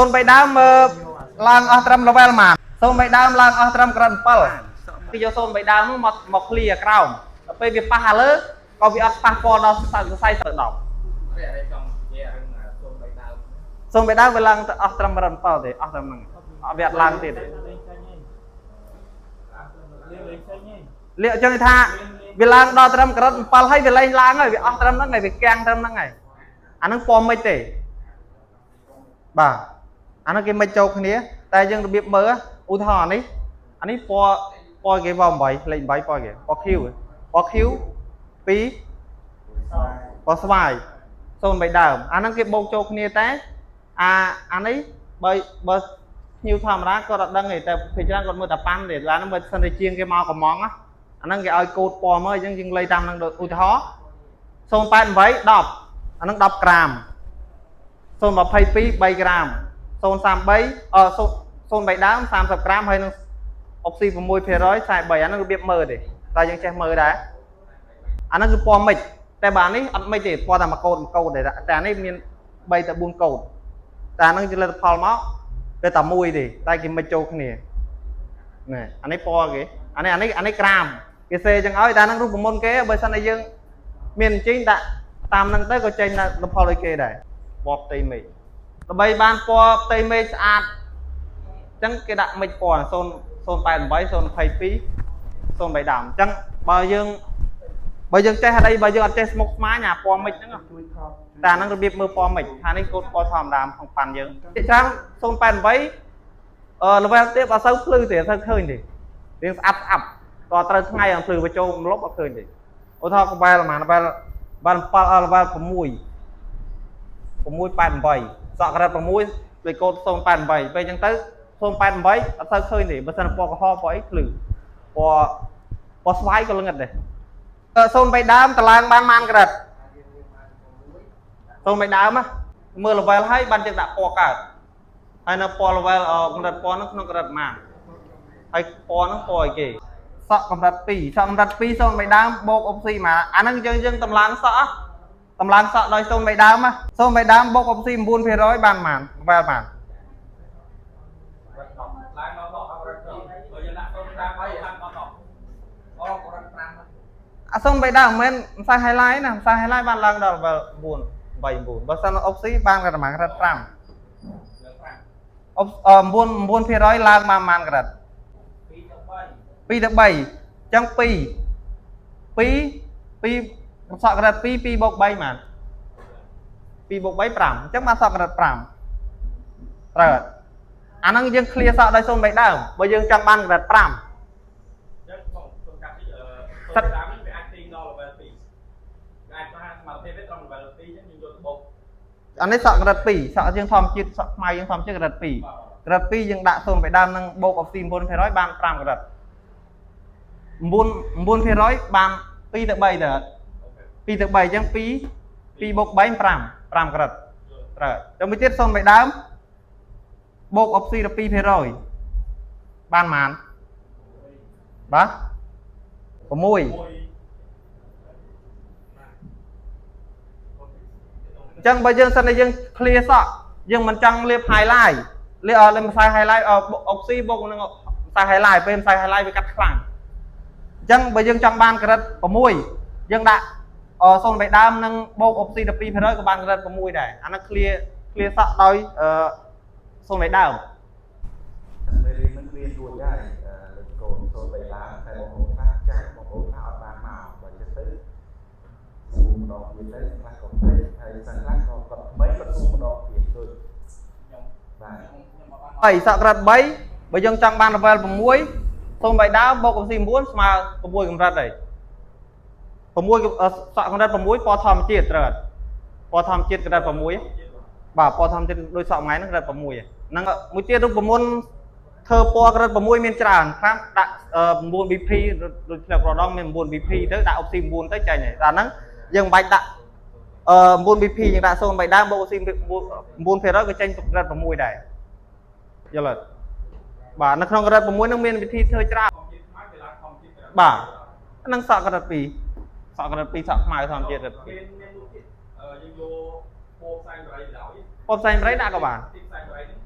03ដើមមើលឡើងអស់ត្រឹម level ប៉ុន្មាន03ដើមឡើងអស់ត្រឹមក្រិត7គេយក03ដើមហ្នឹងមក clear ក្រោមដល់ពេលវាប៉ះលើក៏វាអត់ប៉ះពាល់ដល់សរសៃទៅ10 នេះចង់និយាយរឿង03ដើម 03ដើមវាឡើងទៅអស់ត្រឹមក្រិត7ទេអស់ត្រឹមហ្នឹងអត់វាអត់ឡើងទៀតទេលាកចឹងថាវាឡើងដល់ត្រឹមក្រិត7ហើយវាលែងឡើងហើយវាអស់ត្រឹមហ្នឹងហើយវាកាំងត្រឹមហ្នឹងហើយអាហ្នឹងពណ៌មិនទេបាទអាហ្នឹងគេមិនចូលគ្នាតែយើងរបៀបមើលឧទាហរណ៍នេះអានេះពណ៌ពណ៌គេពណ៌8លេខ8ពណ៌គេពណ៌ Q ពណ៌ Q 2ពណ៌ស្វាយ03ដើមអាហ្នឹងគេបូកចូលគ្នាតែអានេះបើភ្ញៀវធម្មតាគាត់អត់ដឹងទេតែភាគច្រើនគាត់មើលតែប៉ាន់ទេឡានហ្នឹងបើសិនតែជាងគេមកកំងណាអាហ្នឹងគេឲ្យកូដពណ៌មើលអញ្ចឹងយើងលៃតាមហ្នឹងដូចឧទាហរណ៍088 10អាហ្នឹង10ក្រាម022 3ក្រាម033អឺ03ដើម30ក្រាមហើយនឹងអុកស៊ី6% 43អាហ្នឹងរបៀបមើលទេតែយើងចេះមើលដែរអាហ្នឹងគឺពណ៌មិចតែបើអានេះអត់មិចទេពណ៌តែមួយកូដមួយកូដទេតែអានេះមាន3ទៅ4កូដតែអាហ្នឹងជាលទ្ធផលមកវាតែមួយទេតែគេមិនចូលគ្នាណែអានេះពណ៌គេអានេះអានេះអានេះក្រាមគេសេចឹងឲ្យតែអាហ្នឹងរូបមន្តគេបើសិនតែយើងមានអញ្ចឹងដាក់តាមហ្នឹងទៅក៏ចេញលទ្ធផលដូចគេដែរពណ៌ផ្ទៃមេឃដើម្បីបានពណ៌ផ្ទៃមេឃស្អាតអញ្ចឹងគេដាក់មិចពណ៌0 088 022 03ដើមអញ្ចឹងបើយើងចេះអីបើយើងអត់ចេះស្មុកស្មាញអាពណ៌មិចហ្នឹង ជួយថត តែអាហ្នឹងរបៀបមើលពណ៌មិចថានេះកូដពណ៌ធម្មតាក្នុងប៉ាន់យើងភាគច្រើន088អឺ level ទៀតអត់សូវភ្លឺទេអត់សូវឃើញទេរៀងស្អាប់ស្អាប់ក៏ត្រូវថ្ងៃអត់ភ្លឺបញ្ចូលម្លប់អត់ឃើញទេឧទាហរណ៍ក្បែរប្រហែល level level 7អ level 6 688សក់ក្រិត6លេខកូដ088ពេលអញ្ចឹងទៅ088អត់សូវឃើញទេបើសិនពណ៌ក្រហមពណ៌អីភ្លឺពណ៌ពណ៌ស្វាយក៏ល្ងិតដែរ03ដើមតឡើងបានប៉ុន្មានក្រិត03ដើមណាមើល level ហើយបានយើងដាក់ពណ៌កើតហើយនៅពណ៌ level កម្រិតពណ៌ហ្នឹងក្នុងកម្រិតប៉ុន្មានហើយពណ៌ហ្នឹងពណ៌អីគេសក់កម្រិត2សក់កម្រិត2 03ដើមបូកអុកស៊ីមកអាហ្នឹងយើងយើងតម្លើងសក់តម្លើងសក់ដោយ03ដើមណា03ដើមបូកអុកស៊ី9%បានប៉ុន្មាន level ប៉ុន្មាន ឡើងដល់10អត់រត់បើយើងដាក់03ឡើងដល់10អូរត់5 អា03ដើមមិនមែនម្សៅ highlight ណាម្សៅ highlight បានឡើងដល់ level 9 8 9បើសិនអុកស៊ីបានក៏ប្រហែលក្រិត5 ឡើង5 អុក9 9%ឡើងបានប្រហែលក្រិត 2ទៅ 2ទៅ3អញ្ចឹង2 2 2សក់ក្រិត2 2បូក3ប៉ុន្មាន2បូក3 5អញ្ចឹងបានសក់ក្រិត5ត្រូវអត់អាហ្នឹងយើង clear សក់ដោយ03ដើមបើយើងចង់បានក្រិត5 3អញ្ចឹងបងសូមកាត់តិចអឺ03ដើមនេះវាអាចទាញដល់ level 2អាចថាសមត្ថភាពវាត្រឹម level 2អញ្ចឹងយើងយកទៅបូក អានេះសក់ក្រិត2សក់យើងធម្មជាតិសក់ខ្មៅយើងធម្មជាតិក្រិត2ក្រិត2យើងដាក់0ដើមនឹងបូកអុកស៊ី9%បាន5ក្រិត9 9%បាន2ទៅ3ទៅអត់ អូខេ 2ទៅ3អញ្ចឹង2 2បូក3 5 5ក្រិតត្រូវហើយមួយទៀត0ដើមបូកអុកស៊ី12%បានប៉ុន្មានបាទ6អញ្ចឹងបើយើងសិនតែយើង clear សក់យើងមិនចង់លាប highlight លាបអត់លាបម្សៅ highlight អុកស៊ីបូកនឹងម្សៅ highlight ពេលម្សៅ highlight វាកាត់ខ្លាំងអញ្ចឹងបើយើងចង់បានក្រិត6យើងដាក់អ0ដើមនឹងបូកអុកស៊ី12%ក៏បានក្រិត6ដែរអាហ្នឹង clear សក់ដោយអឺ0ដើម មេរៀននឹងរៀនរួចហើយលេខកូដ03ដើមតែបងប្អូនខ្លះចាស់បងប្អូនខ្លះអត់បានមកបើចិត្តទៅសួរម្ដងទៀតទៅខ្លះក៏ភ្លេចហើយសិស្សខ្លះក៏គាត់ថ្មីគាត់សួរម្ដងទៀតដូច ខ្ញុំ បាទ ខ្ញុំអត់បាន 3សក់ក្រិត3បើយើងចង់បាន level 6 0ដើមបូកអុកស៊ី9ស្មើ6កម្រិតហើយ6សក់កម្រិត6ពណ៌ធម្មជាតិត្រូវអត់ពណ៌ធម្មជាតិកម្រិត6បាទពណ៌ធម្មជាតិដូចសក់ថ្ងៃហ្នឹងកម្រិត6ហ្នឹងមួយទៀតរូបមន្តធ្វើពណ៌កម្រិត6មានច្រើនខ្លះដាក់9 BP ដូចធ្លាប់ប្រដងមាន9 BP ទៅដាក់អុកស៊ី9ទៅចាញ់ហើយតែហ្នឹងយើងមិនបាច់ដាក់អឺ9 BP យើងដាក់0ដើមបូកអុកស៊ី9%ក៏ចេញកម្រិត6ដែរយល់អត់បាទនៅក្នុងកម្រិត6ហ្នឹងមានវិធីធ្វើច្រើន ធម្មជាតិខ្មៅវាឡើងធម្មជាតិ បាទហ្នឹងសក់កម្រិត2សក់កម្រិត2សក់ខ្មៅធម្មជាតិកម្រិត2 មានមានមួយទៀតយើងយកពណ៌ផ្សែងបរិយដោយ ពណ៌ផ្សែងបរិយដាក់ក៏បាន ទីផ្សែងបរិយហ្នឹង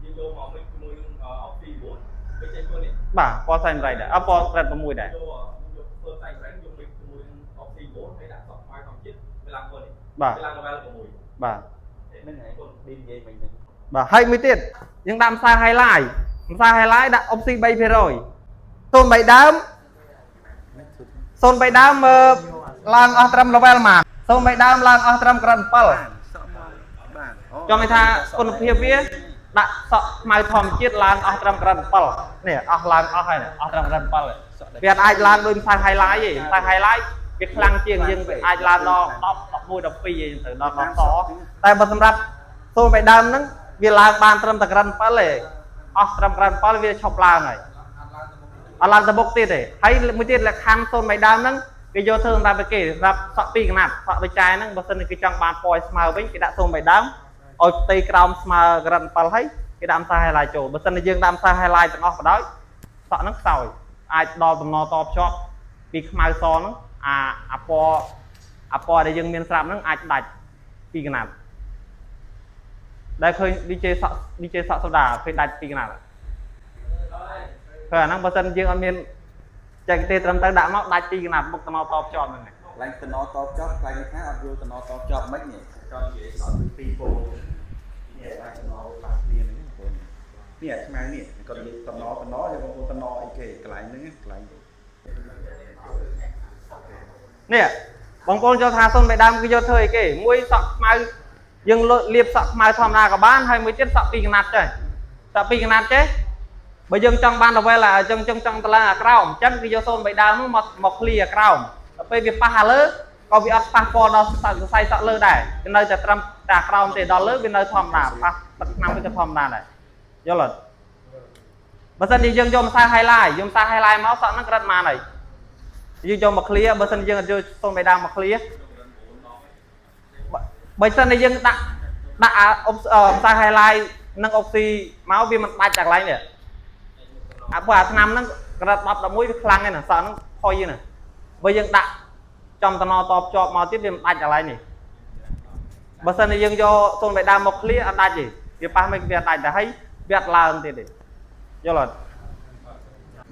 យើងយកមក mix ជាមួយនឹង oxy 9វាចេញពណ៌នេះ បាទពណ៌សែន8ដែរអត់ពណ៌ក្រិត6ដែរ យកយកធ្វើផ្សែងប្រេងយក mix ជាមួយនឹង oxy 9ហើយដាក់សក់ខ្មៅធម្មជាតិវាឡើងពណ៌នេះ បាទ វាឡើង level 6 បាទ ហ្នឹងហើយឌីនិយាយមិញហ្នឹង បាទហើយមួយទៀតយើងដាក់ម្សៅ highlight ម្សៅ highlight ដាក់ oxy 3%03ដើម03ដើមមើលឡើងអស់ត្រឹម level ម៉ា03ដើមឡើងអស់ត្រឹមក្រិត7 បានសក់មកបាន ចង់ឲ្យថាគុណភាពវាដាក់សក់ខ្មៅធម្មជាតិឡើងអស់ត្រឹមក្រិត7នេះអស់ឡើងអស់ហើយអស់ត្រឹមក្រិត7ហើយវាអាចឡើងដោយម្សៅ highlight ទេម្សៅ highlight វាខ្លាំងជាងយើងអាចឡើងដល់10 11 12អីទៅដល់ដល់សតែបើសម្រាប់សូនបៃដើមហ្នឹងវាឡើងបានត្រឹមតែក្រិត7ទេអស់ត្រឹមក្រិត7វាឈប់ឡើងហើយអត់ឡើងទៅមុខទៀតទេហើយមួយទៀតលក្ខខណ្ឌសូនបៃដើមហ្នឹងគេយកធ្វើសម្រាប់គេសម្រាប់សក់ពីរកណាត់សក់ដូចចែហ្នឹងបើសិនជាគេចង់បានពណ៌ស្មើវិញគេដាក់សូនបៃដើមឲ្យផ្ទៃក្រោមស្មើក្រិត7ហើយគេដាក់ម្សៅ highlight ចូលបើសិនជាយើងដាក់ម្សៅ highlight ទាំងអស់បណ្ដោយសក់ហ្នឹងខ្សោយអាចដល់តំណតភ្ជាប់ពីខ្មៅសហ្នឹងអាអាពណ៌អាពណ៌ដែលយើងមានស្រាប់ហ្នឹងអាចដាច់ពីកណាត់ដែលឃើញ DJ សក់ DJ សក់សូដាឃើញដាច់ពីកណាត់ឃើញអាហ្នឹងបើសិនយើងអត់មានចែកទេត្រឹមត្រូវដាក់មកដាច់ពីកណាត់បុកតំណតភ្ជាប់ហ្នឹង កន្លែងតំណតបចប់កន្លែងនេះថាអត់យល់តំណតបចប់មិននេះចង់និយាយសក់ពីរពូនេះអាចតំណបាក់គ្នាហ្នឹងបងប្អូននេះអាខ្មៅនេះគាត់និយាយតំណតំណយកបងប្អូនតំណអីគេកន្លែងហ្នឹងកន្លែង នេះបងប្អូនចូលថាសុនបៃដើមគឺយកធ្វើអីគេមួយសក់ខ្មៅយើងលាបសក់ខ្មៅធម្មតាក៏បានហើយមួយទៀតសក់ពីរកណាត់ចេះសក់ពីរកណាត់ចេះបើយើងចង់បាន level អាចឹងចឹងចង់តឡើងអាក្រោមអញ្ចឹងគឺយកសូនបៃដើមនោះមកមក clear អាក្រោមដល់ពេលវាប៉ះអាលើក៏វាអត់ប៉ះពាល់ដល់សរសៃសក់លើដែរវានៅតែត្រឹមតែអាក្រោមទេដល់លើវានៅធម្មតាប៉ះទឹកថ្នាំវាក៏ធម្មតាដែរយល់អត់បើសិនជាយើងយកម្សៅ highlight យកម្សៅ highlight មកសក់ហ្នឹងក្រិតម៉ានហើយយើងយកមក clear បើសិនជាយើងអត់យកសូនបៃដើមមក clear បើសិនជាយើងដាក់ដាក់អាអុបម្សៅ highlight និងអុកស៊ីមកវាមិនដាច់តែកន្លែងនេះអាព្រោះអាថ្នាំហ្នឹងក្រិត10 11វាខ្លាំងឯណាសក់ហ្នឹងផុយណាបើយើងដាក់ចំតំណតភ្ជាប់មកទៀតវាមិនដាច់កន្លែងនេះបើសិនជាយើងយកសូនបៃដើមមក clear អត់ដាច់ទេវាប៉ះមិនវាអត់ដាច់តែហើយវាអត់ឡើងទៀតទេយល់អត់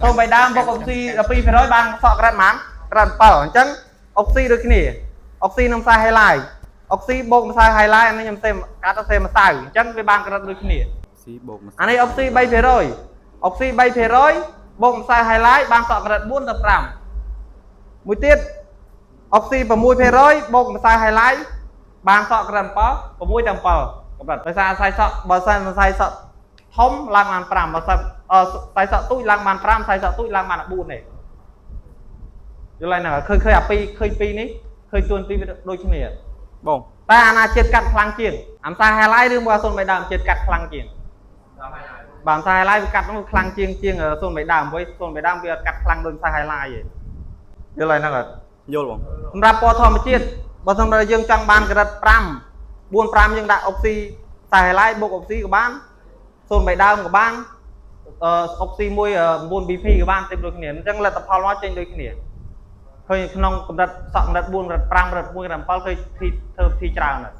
សូនបៃដើមបុកអុកស៊ី12%បានសក់ក្រិតប៉ុន្មានក្រិត7អញ្ចឹងអុកស៊ីដូចគ្នាអុកស៊ីនឹងម្សៅ highlight អុកស៊ីបូកម្សៅ highlight អានេះខ្ញុំសេកាត់ទៅសេម្សៅអញ្ចឹងវាបានក្រិតដូចគ្នា ស៊ីបូក អានេះអុកស៊ី3%អុកស៊ី3%បូកម្សៅ highlight បានសក់ក្រិត4ទៅ5មួយទៀតអុកស៊ី6%បូកម្សៅ highlight បានសក់ក្រិត7 6ទៅ7កម្រិតដោយសារខ្សែសក់បើសិនខ្សែសក់ធំឡើងបាន5បើសិនអឺខ្សែសក់ទូចឡើងបាន5ខ្សែសក់ទូចឡើងបាន4ទេយល់ហើយហ្នឹងឃើញឃើញអាពីរឃើញពីរនេះឃើញទួនាទីវាដូចគ្នា បង តែអាណាជាតិកាត់ខ្លាំងជាងអាម្សៅ highlight ឬមួយអាសូនបីដើមជាតិកាត់ខ្លាំងជាង ដល់ហើយហើយ បាទម្សៅ highlight វាកាត់នោះខ្លាំងជាងជាងសូនបីដើមព្រោះសូនបីដើមវាអត់កាត់ខ្លាំងដូចម្សៅ highlight ទេយល់ហើយហ្នឹងអត់ យល់បង សម្រាប់ពណ៌ធម្មជាតិបើសម្រាប់យើងចង់បានកម្រិត5 4 5យើងដាក់អុកស៊ីម្សៅ highlight បូកអុកស៊ីក៏បានសូនបីដើមក៏បានអឺអុកស៊ីមួយ9 BP ក៏បានទេដូចគ្នាអញ្ចឹងលទ្ធផលមកចេញដូចគ្នាឃើញក្នុងកម្រិតសក់កម្រិត4កម្រិត5កម្រិត1កម្រិត7ឃើញធីធ្វើពិធីច្រើនហើយ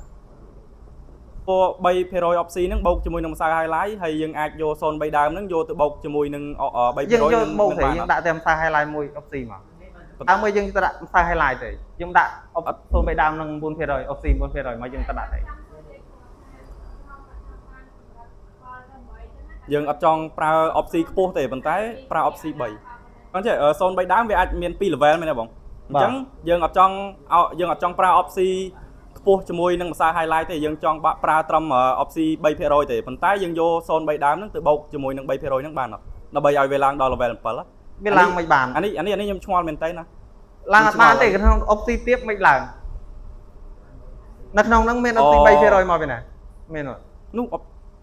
ពណ៌3% opsi ហ្នឹងបូកជាមួយនឹងម្សៅ highlight ហើយយើងអាចយក03ដើមហ្នឹងយកទៅបូកជាមួយនឹង3% យើងយក នឹង បូកទេ នឹង យើងដាក់តែម្សៅ highlight មួយអុកស៊ីមកតាមមួយយើងទៅដាក់ម្សៅ highlight ទេយើងដាក់អុកសូនបីដើមនឹង9%អុកស៊ី9%មកយើងទៅដាក់ទេ យើងអត់ចង់ប្រើ opsi ខ្ពស់ទេប៉ុន្តែប្រើ opsi 3អញ្ចឹង03ដើមវាអាចមាន2 level មែនទេបងអញ្ចឹងយើងអត់ចង់យើងអត់ចង់ប្រើ opsi ខ្ពស់ជាមួយនឹងម្សៅ highlight ទេយើងចង់បាក់ប្រើត្រឹម opsi 3%ទេប៉ុន្តែយើងយក03ដើមហ្នឹងទៅបូកជាមួយនឹង3%ហ្នឹងបានអត់ដើម្បីឲ្យវាឡើងដល់ level 7 វាឡើងមិនបាន អានេះអានេះអានេះខ្ញុំឆ្ងល់មែនតើណា ឡើងអត់បានទេក្នុងអុកស៊ីទៀបមិនឡើងនៅក្នុងហ្នឹងមានអុកស៊ី3%មកពីណាមានអត់ នោះអប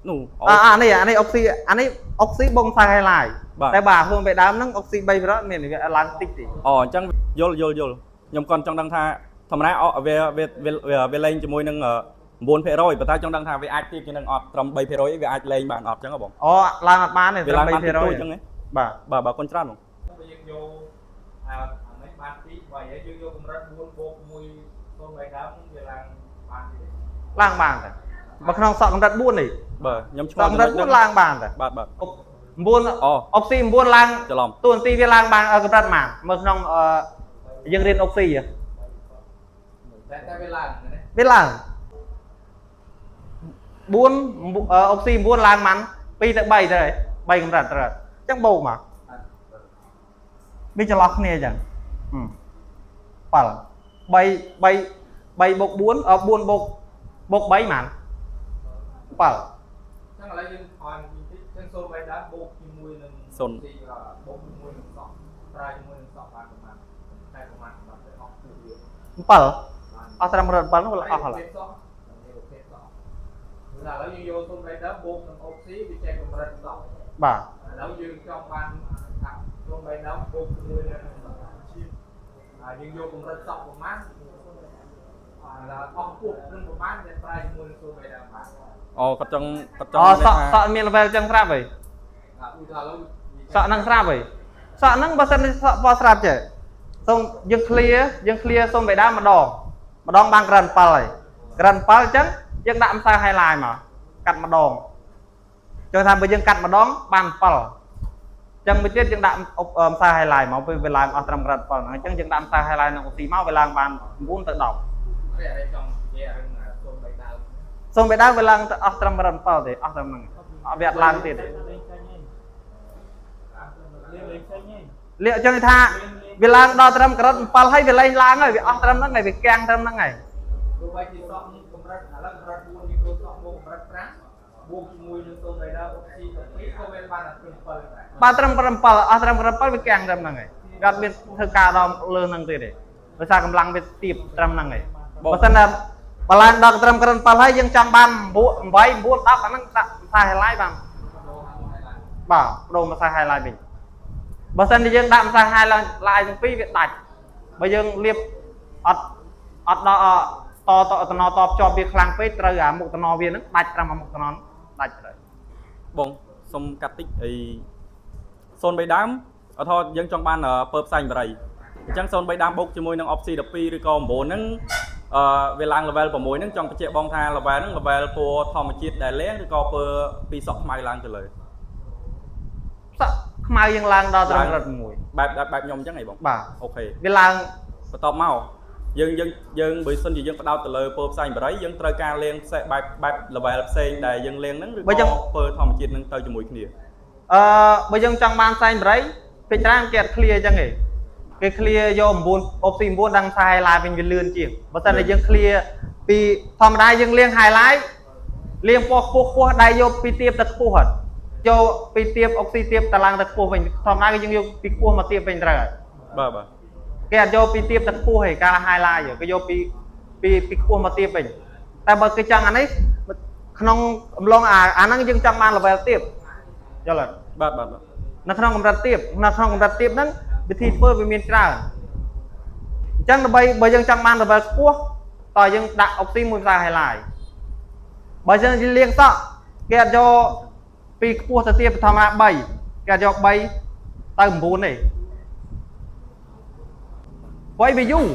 នោះ អាអានេះអានេះអុកស៊ីអានេះអុកស៊ីបូកម្សៅ highlight បាទ តែបើខ្លួនបីដើមហ្នឹងអុកស៊ី3%មានវាឡើងតិចទេ អូអញ្ចឹងយល់យល់យល់ខ្ញុំគាត់ចង់ដឹងថាធម្មតាអវាវាវាវាលេងជាមួយនឹង9%ប៉ុន្តែចង់ដឹងថាវាអាចទៀបជាងនឹងអត់ត្រឹម3%អីវាអាចលេងបានអត់អញ្ចឹងហ៎បង អូឡើងអត់បានទេ វាឡើងបានតិចតួចអញ្ចឹងហ៎ បាទ បាទបាទគុណច្រើនបង បើយើងយកអាអានេះបាន2 3ហើយយើងយកកម្រិត4បូក1 0 3ដើមវាឡើងបានទេ ឡើងបានតែបើក្នុងសក់កម្រិត4នេះ បាទខ្ញុំឆ្ង សក់ ល់ កម្រិត4ឡើងបានតែ បាទបាទ អុប9 អូ អុកស៊ី9ឡើង ច្រឡំ តួនាទីវាឡើងបានកម្រិតប៉ុន្មានមើលក្នុងអឺយើងរៀនអុកស៊ីហ៎ តែវាឡើងណា វាឡើង4អុកស៊ី9ឡើងប៉ុន្មាន2ទៅ3ទៅហើយ3កម្រិតត្រូវអញ្ចឹងបូកមកវាចន្លោះគ្នាអញ្ចឹង7 3 3 3បូក4អ4បូកបូក3ប៉ុន្មាន7 ចឹងឥឡូវយើងថយវិញតិចចឹង0.3ដើមបូកជាមួយនឹង 0 បូកជាមួយនឹងសក់ប្រើជាមួយនឹងសក់បានប្រហែលតែប្រហែលសម្រាប់តែអស់ពួកវា 7អស់ត្រឹមរត់7នោះអស់ហើយ សក់ប្រភេទសក់ឥឡូវយើងយក0.3ដើមបូកនឹងអូស៊ីវាចែកកម្រិតសក់ បាទ ឥឡូវយើងចង់បានថា0.3ដើមបូកជាមួយនឹងហើយយើងយកកម្រិតសក់ប្រហែលអស់ពោះនឹងប្រហែលដែលប្រើជាមួយនឹង0.3ដើមបាន អូគាត់ចង់គាត់ចង់ អូសក់ ថា សក់មាន level ចឹងស្រាប់ហី ឧទាហរណ៍ឥឡូវ សក់ហ្នឹងស្រាប់ហីសក់ហ្នឹងបើសិនជាសក់ពណ៌ស្រាប់ចេះសូមយើង clear យើង clear សូមបេដាម្ដងម្ដងបានក្រិន7ហើយក្រិន7អញ្ចឹងយើងដាក់ម្សៅ highlight មកកាត់ម្ដងចង់ថាបើយើងកាត់ម្ដងបាន7អញ្ចឹងមួយទៀតយើងដាក់ម្សៅ highlight មកពេលវាឡើងអស់ត្រឹមក្រិន7ហ្នឹងអញ្ចឹងយើងដាក់ម្សៅ highlight ក្នុងអូស៊ីមកវាឡើងបាន9ទៅ10 អរចង់និយាយរឿង0.3ដើម សូមបេដាវាឡើងទៅអស់ត្រឹមក្រិន7ទេអស់ត្រឹមហ្នឹងអត់វាអត់ឡើងទៀតទេ លាកចឹងថាវាឡើងដល់ត្រឹមកម្រិត7ហើយវាលែងឡើងហើយវាអស់ត្រឹមហ្នឹងហើយវាកាំងត្រឹមហ្នឹងហើយ ទោះបីជាសក់កម្រិតឥឡូវកម្រិត4នេះគ្រូសក់មកកម្រិត5បូកជាមួយនឹង0.3ដើមអូស៊ី12ក៏វាបានតែត្រឹម7ដែរ បើត្រឹមកម្រិត7អស់ត្រឹមកម្រិត7វាកាំងត្រឹមហ្នឹងហើយវាអត់មានធ្វើការដល់លើហ្នឹងទៀតទេដោយសារកម្លាំងវាទាបត្រឹមហ្នឹងហើយបើសិនណាបើឡើងដល់ត្រឹមកម្រិត7ហើយយើងចង់បាន9 8 9 10អាហ្នឹងដាក់ម្សៅ highlight បានបាទបដូរម្សៅ highlight វិញបើសិនជាយើងដាក់ម្សៅ highlight ទាំងពីរវាដាច់បើយើងលាបអត់អត់ដល់តតតំណតភ្ជាប់វាខ្លាំងពេកត្រូវអាមុខតំណវាហ្នឹងដាច់ត្រឹមអាមុខតំណដាច់ត្រូវ បងសុំកាត់តិចអី0.3ដើមអត់ថតយើងចង់បានពើផ្សែងបរិយអញ្ចឹង0.3ដើមបូកជាមួយនឹង opsi 12ឬក៏9ហ្នឹងអឺវាឡើង level 6ហ្នឹងចង់បញ្ជាក់បងថា level ហ្នឹង level ពណ៌ធម្មជាតិដែលលាងឬក៏ពណ៌ពីសក់ខ្មៅឡើងទៅលើ សក់ខ្មៅយើងឡើងដល់ត្រឹមកម្រិត6 បែបបែបបែបខ្ញុំអញ្ចឹងហីបង បាទ OK វាឡើង បន្ទាប់មកយើងយើងយើងបើសិនជាយើងផ្ដោតទៅលើពណ៌ផ្សែងបរិយយើងត្រូវការលាងផ្សេងបែបបែប level ផ្សេងដែលយើងលាងហ្នឹងឬក៏ពណ៌ធម្មជាតិហ្នឹងទៅជាមួយគ្នា អឺបើយើងចង់បានផ្សែងបរិយពេលច្រើនគេអត់ clear អញ្ចឹងឯងគេ clear យក9 opsi 9ដឹងខ្សែ highlight វិញវាលឿនជាងបើសិនតែយើង clear ពីធម្មតាយើងលាង highlight លាងពណ៌ខ្ពស់ខ្ពស់ដែរយកពីទៀបទៅខ្ពស់ហត់យកពីទៀបអុកស៊ីទៀបទៅឡើងទៅខ្ពស់វិញធម្មតាគឺយើងយកពីខ្ពស់មកទៀបវិញត្រូវហើយ បាទបាទ គេអត់យកពីទៀបទៅខ្ពស់ទេកាល highlight គេយកពីពីពីខ្ពស់មកទៀបវិញតែបើគេចង់អានេះក្នុងអំឡុងអាអាហ្នឹងយើងចង់បាន level ទៀបយល់អត់ បាទបាទបាទ នៅក្នុងកម្រិតទៀបនៅក្នុងកម្រិតទៀបហ្នឹងវិធីធ្វើវាមានច្រើនអញ្ចឹងដើម្បីបើយើងចង់បាន level ខ្ពស់តើយើងដាក់អុកស៊ីមួយផ្សារ highlight បើយើងលាងសក់គេអត់យកពីខ្ពស់ទៅទៀបធម្មតា3គេអត់យក3ទៅ9ទេព្រោះអីវាយូរ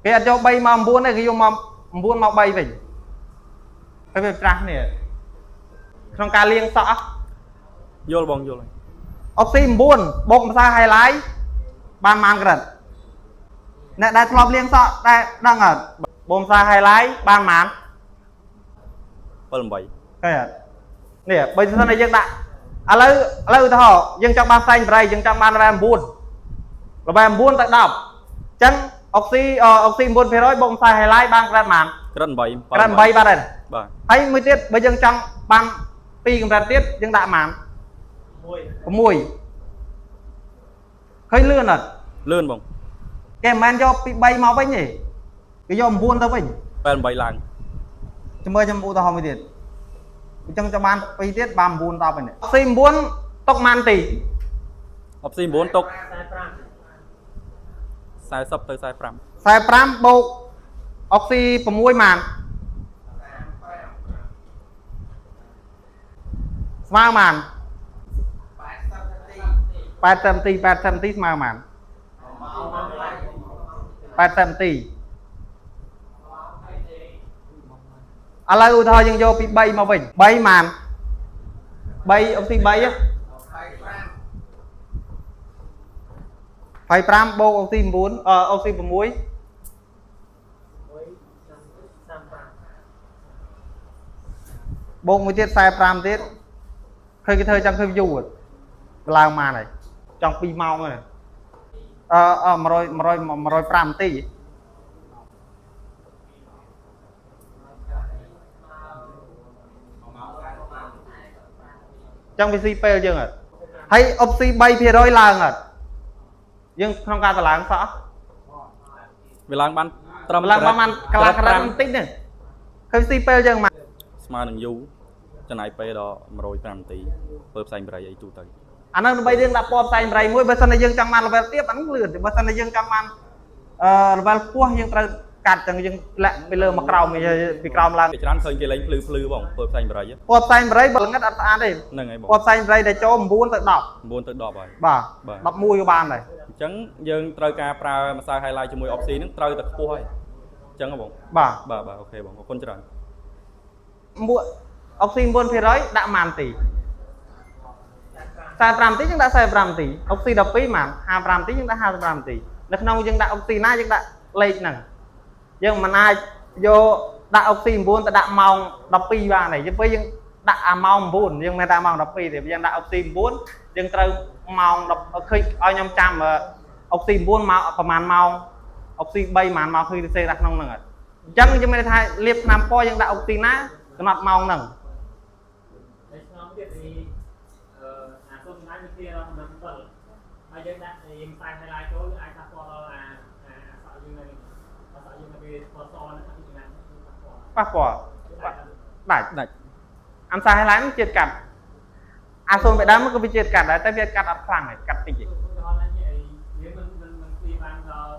គេអត់យក3មក9ទេគេយកមក9មក3វិញហើយវាប្រាស់នេះក្នុងការលាងសក់ យល់បងយល់ហើយ អុកស៊ី9បូកម្សៅ highlight បានប៉ុន្មានក្រិតអ្នកដែលធ្លាប់លាងសក់តែដឹងអត់បូកម្សៅ highlight បានប៉ុន្មាន 7 8 ឃើញអត់នេះបើសិនតែយើងដាក់ឥឡូវឥឡូវឧទាហរណ៍យើងចង់បានផ្សែងប្រៃយើងចង់បាន level 9 level 9ទៅ10អញ្ចឹងអុកស៊ីអុកស៊ី9%បូកម្សៅ highlight បានក្រិតប៉ុន្មាន ក្រិត8 ក្រិត8បាត់ហើយ បាទ ហើយមួយទៀតបើយើងចង់បាន2កម្រិតទៀតយើងដាក់ប៉ុន្មាន6ឃើញលឿនអត់ លឿនបង គេមិនមែនយកពី3មកវិញទេគេយក9ទៅវិញ 7 8ឡើង ចាំមើលខ្ញុំឧទាហរណ៍មួយទៀតអញ្ចឹងចាំបាន2ទៀតបាន9 10ហ្នឹងស៊ី9ຕົកម៉ានទី អុបស៊ី9ទុក40ទៅ45 45បូកអុកស៊ី6ម៉ានស្មើម៉ាន80នាទី80នាទីស្មើម៉ាន80នាទី ឥឡូវឧទាហរណ៍យើងយកពី3មកវិញ3ម៉ាន3 oxy 3ហ៎25បូក oxy 9អឺ oxy 6បូកមួយទៀត45ទៀតឃើញគេធ្វើចង់ឃើញយូរឡើងម៉ានហើយចង់2ម៉ោងហើយអឺអ100 100 105នាទីចង់វាស៊ីពេលយើងអត់ហើយ oxy 3%ឡើងអត់យើងក្នុងការតម្លើងសក់ វាឡើងបានត្រឹម ឡើងបានបានកន្លះក្រិតបន្តិចហ្នឹងឃើញស៊ីពេលយើងមក ស្មើនឹងយូរចំណាយពេលដល់105នាទីធ្វើផ្សែងបរិយអីទូទៅ អាហ្នឹងដើម្បីយើងដាក់ពណ៌ផ្សែងបរិយមួយបើសិនតែយើងចង់បាន level ទាបអាហ្នឹងលឿនបើសិនតែយើងចង់បានអឺ level ខ្ពស់យើងត្រូវកាត់ចឹងយើងលាក់ពីលើមកក្រោមពីក្រោមឡើង គេច្រើនឃើញគេលេងភ្លឺភ្លឺបងធ្វើផ្សែងបរិយ ពណ៌ផ្សែងបរិយបើល្ងិតអត់ស្អាតទេ ហ្នឹងហើយបង ពណ៌ផ្សែងបរិយដែលចូល9ទៅ10 9ទៅ10ហើយ បាទ បាទ 11ក៏បានដែរ អញ្ចឹងយើងត្រូវការប្រើម្សៅ highlight ជាមួយ Opsi ហ្នឹងត្រូវតែខ្ពស់ហើយអញ្ចឹងហ៎បង បាទ បាទបាទ OK បងអរគុណច្រើន មួអុកស៊ី9%ដាក់ម៉ានទី45នាទីយើងដាក់45នាទីអុកស៊ី12ម៉ាន55នាទីយើងដាក់55នាទីនៅក្នុងយើងដាក់អុកស៊ីណាយើងដាក់លេខហ្នឹងយើងមិនអាចយកដាក់អុកស៊ី9ទៅដាក់ម៉ោង12បានទេយើងពេលយើងដាក់អាម៉ោង9យើងមិនដាក់ម៉ោង12ទេយើងដាក់អុកស៊ី9យើងត្រូវម៉ោង10ឃើញឲ្យខ្ញុំចាំអុកស៊ី9ម៉ោងប្រហែលម៉ោងអុកស៊ី3ប្រហែលម៉ោងឃើញទៅសេដាក់ក្នុងហ្នឹងអត់អញ្ចឹងយើងមានន័យថាលាបថ្នាំពណ៌យើងដាក់អុកស៊ីណាកំណត់ម៉ោងហ្នឹង ហើយឆ្លងទៀតពីអឺអាសុំណាវាគ្នាដល់មិន7ហើយយើងដាក់យើងផ្សាយ highlight ចូលអាចប៉ះពាល់ដល់អាអាសក់យើងនៅអាសក់យើងនៅវាពណ៌សហ្នឹងពីណាប៉ះពាល់ ប៉ះពាល់ដាច់ ដាច់ អាំសាហេឡានជាតិកាត់អាសូនបេដើមក៏វាជាតិកាត់ដែរតែវាកាត់អត់ខ្លាំងទេកាត់តិចទេ ឧទាហរណ៍ថាយើងមិនមិនមិនទីបានដល់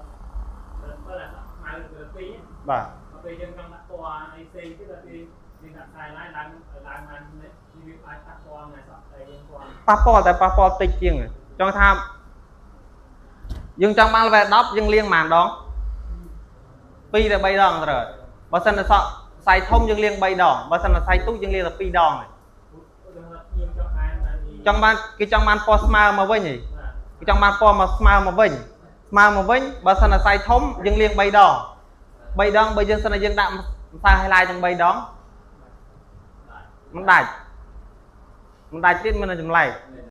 7អាសក់ខ្មៅទៅ2 បាទ ដល់ពេលយើងចង់ដាក់ពណ៌អីផ្សេងទៀតដល់ពេលយើងដាក់ highlight ឡើងឡើងបាននេះវាអាចប៉ះពាល់អាសក់តែយើងពណ៌ ប៉ះពាល់តែប៉ះពាល់តិចជាងចង់ថាយើងចង់បាន level 10យើងលាងប៉ុន្មានដង2ទៅ3ដងត្រូវបើសិនតែសក់ខ្សែធំយើងលាង3ដងបើសិនតែខ្សែទូចយើងលាងតែ2ដង ឧទាហរណ៍ខ្ញុំចង់បានបាន ចង់បានគេចង់បានពណ៌ស្មើមកវិញហី បាទ គេចង់បានពណ៌មកស្មើមកវិញស្មើមកវិញបើសិនតែខ្សែធំយើងលាង3ដង3ដងបើយើងសិនតែយើងដាក់ម្សៅ highlight ទាំង3ដងមិនដាច់មិនដាច់ទៀតមានតែចម្លែក